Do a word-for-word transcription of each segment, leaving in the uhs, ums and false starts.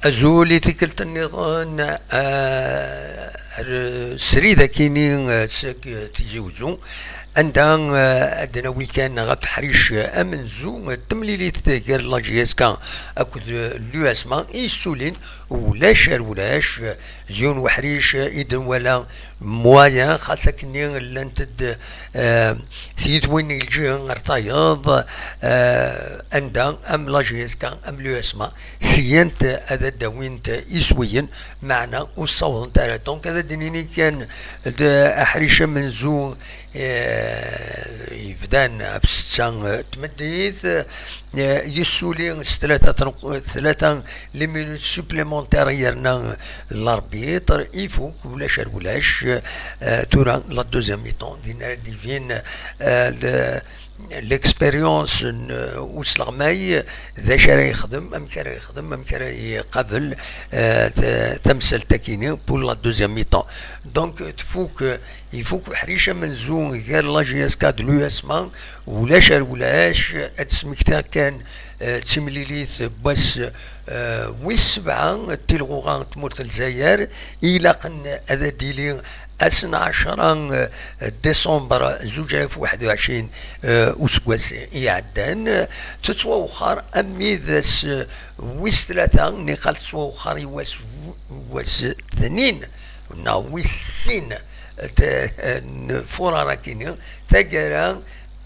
Azul i tikkelt nniḍen, ah, ar srid akini, ah, seg Tizi Uzzu, anda, ah, ad d-nawi kan ɣef uḥric amenzu, ah, temlilit gar la J S K akked l'U S M A i yessulin, ulac ar ulac, ah, d yiwen uḥric, ah, i d-nwala moyen, xas akkenni llant-d, ah, tiyitwin n lǧiha ar tayeḍ, ah, anda am la J S K, am l'U S M A, siyant ad d-awint iswiyen, meɛna ur ssawḍent ara. Donc, ad d-nini kan d aḥric amenzu, eh, yebdan ɣef ssetta n tmeddit, eh, yessuli s tlata tru-, tlata les minutes supplémentaires yerna l'arbitre, ifuk, ulac ar ulac, eh, tura la deuxième mi-temps, din ara d-ibin, eh, le, l'expérience n, uh, usleɣmay, d acu ara yexdem, amek ara yexdem, amek ara iqabel, uh, ta-, tamsalt-akini pour la deuxième mi-temps. Donc, tfuk, uh, ifuk uḥric amenzu gar la J S K d l'U S M A, ulac ar ulac, ad d-smektiɣ kan, uh, d timlilit n wass, uh, wis sebɛa, tilɣuɣa n tmurt n Lezzayer, ilaqen ad d-tili ass n ɛecra, eh, décembre zuǧ alaf u waḥed u ɛecrin, eh, useggas iɛeddan, eh, tettwawexxer armi d ass, eh, wis tlata, niqal tettwawexxer i wass w-, wass tnin, neɣ wis sin, eh, t-, eh, n furar akini, taggara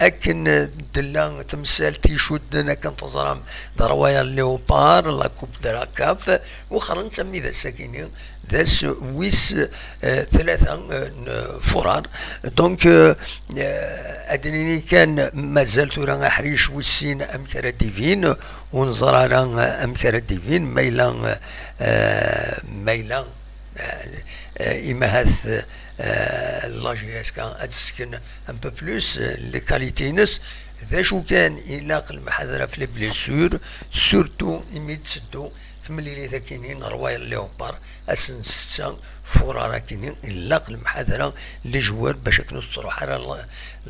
akken d-tella temsalt icudden akken teẓram d Royal Léopard, la Coupe de la caf, wexxren-tt armi d ass-akini, d ass wis, eh, tlata, eh, n furar. Donc, eh, eh, ad d-nini kan mazal tura aḥric wis sin amek ara d-ibin, ur neẓri ara, eh, amek ara d-ibin, ma yella, eh, ma yella, eh, eh, imahat, eh, la J S K ad tesken un peu plus, eh, les qualités-ines. D acu kan, ilaq lemḥadra ɣef les blessures, surtout imi d-teddu temlilit akini n Royal Léopard, ass n ssetta furar akini, ilaq lemḥadra les joueurs bac akken ur tettruḥ ara la,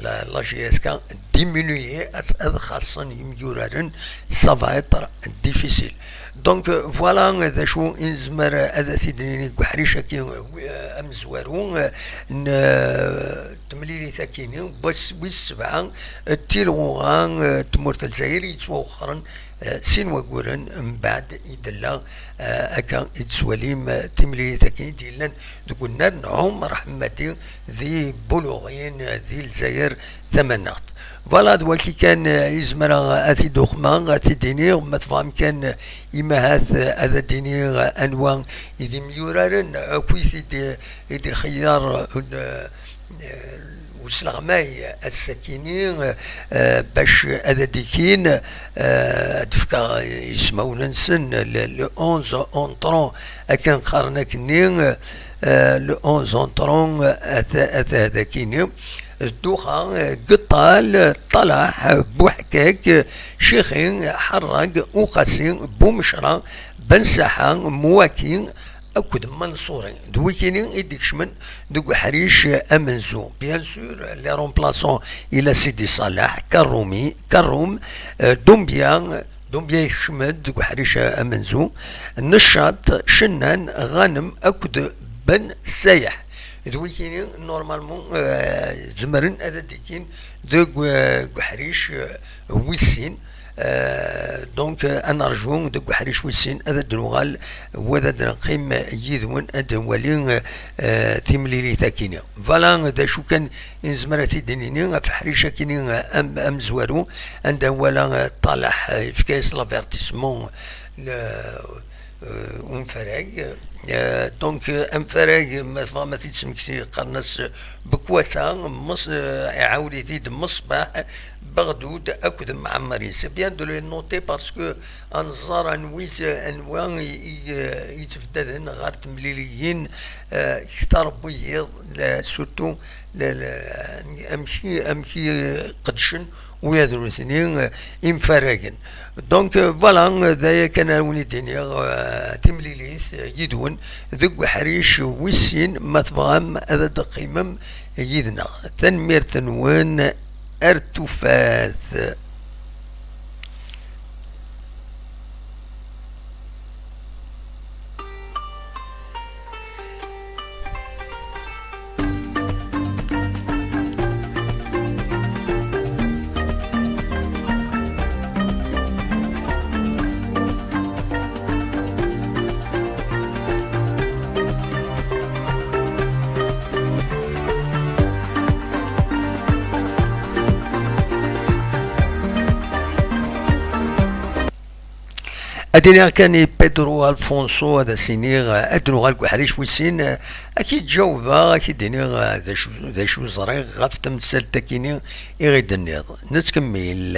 la, la J S K diminuer, ad, ad xaṣṣen yimyuraren, ça va être difficile. Donc, euh, voilà, d acu i nezmer ad t-id-nini deg uḥric-agi, euh, amezwaru, euh, n, euh, temlilit-agi-nni, wass wis sebɛa, euh, d tilɣuɣa, euh, n tmurt n Lezzayer yettwawexxren, euh, sin wagguren mbeɛd i d-tella, euh, akka i tettwalim, euh, timlilit-agi i d-yellan deg unnar n Ɛumer Ḥemmadi di Buluɣin, euh, di Lezzayer tamaneɣt. Voilà, d waki kan, eh, i zemreɣ ad t-id-uxmeɣ, ad t-id-iniɣ, ma tebɣam kan, eh, imahat, eh, ad d-iniɣ, eh, anwa i d imyuraren, eh, akk i t-id-, i d-ixeyyar, eh, eh, usleɣmay ass-akini, eh, bac ad d-ikin, eh, ad d-fkeɣ ismawen-nsen, le, le onze entrant, akken qqaren akkenni, eh, le onze entrant, eh, ata, ata d akini. Dduxa, Geṭṭal, Ṭalaḥ, Buḥkak, Cixi, Ḥerrag, Uqasi, Bumecra, Bensaḥa, Mwaki akked Manṣuri. D wikini i d-ikecmen deg uḥric amenzu. Bien sûr, les remplaçants, ila Sidi Ṣaleḥ, Karrumi, Karrum, eh, Dumbia, Dumbia ikcem-d deg uḥric amenzu, Neccaṭ, Cennan, Ɣanem akked Ben Sayeḥ. D wikini, normalement, eh, zemren ad d-ikin deg, eh, deg uḥric, eh, wis sin. Eh, donc, eh, ad nerju deg uḥric wis sin ad d-nuɣal, wa ad d-neqqim yid-wen ad nwali, eh, eh, timlilit akini. Voilà, d acu kan i nezmer ad t-id-nini ɣef uḥric akini, eh, am-, amezwaru, anda nwala, eh, Ṭalaḥ, eh, yefka-yas l'avertissement, le, eh, umfarag. Eh, donc, eh, amfarag, ma tebɣam ad t-id-smekti, qqaren-as Bekwata, Mes-, eh, iɛawed-it-id Meṣbaḥ, Beɣdud akked Mɛemmeri. C'est bien de le noter parce que ad nẓer anwi, anwa i, i, eh, yettbeddaden ɣer temliliyin, eh, kter n wiyiḍ, la, surtout la, la, amek i, amek i qeddcen wiyaḍ nutni, eh, imfarragen. Donc, euh, voilà, d aya kan ara wen-id-iniɣ, euh, timlilit, euh, yid-wen deg uḥric wis sin, ma tebɣam ad d-teqqimem yid-neɣ. Tanemmirt-nwen, ar tufat. Ad iniɣ kan i Pedro Alfonso, ad as-iniɣ, ad nuɣal deg uḥric wis sin, ad k-id-jawbeɣ, ad k-id-iniɣ d acu, d acu ẓriɣ ɣef tamsalt-akini i ɣ-id-tenniḍ. Nettkemmil.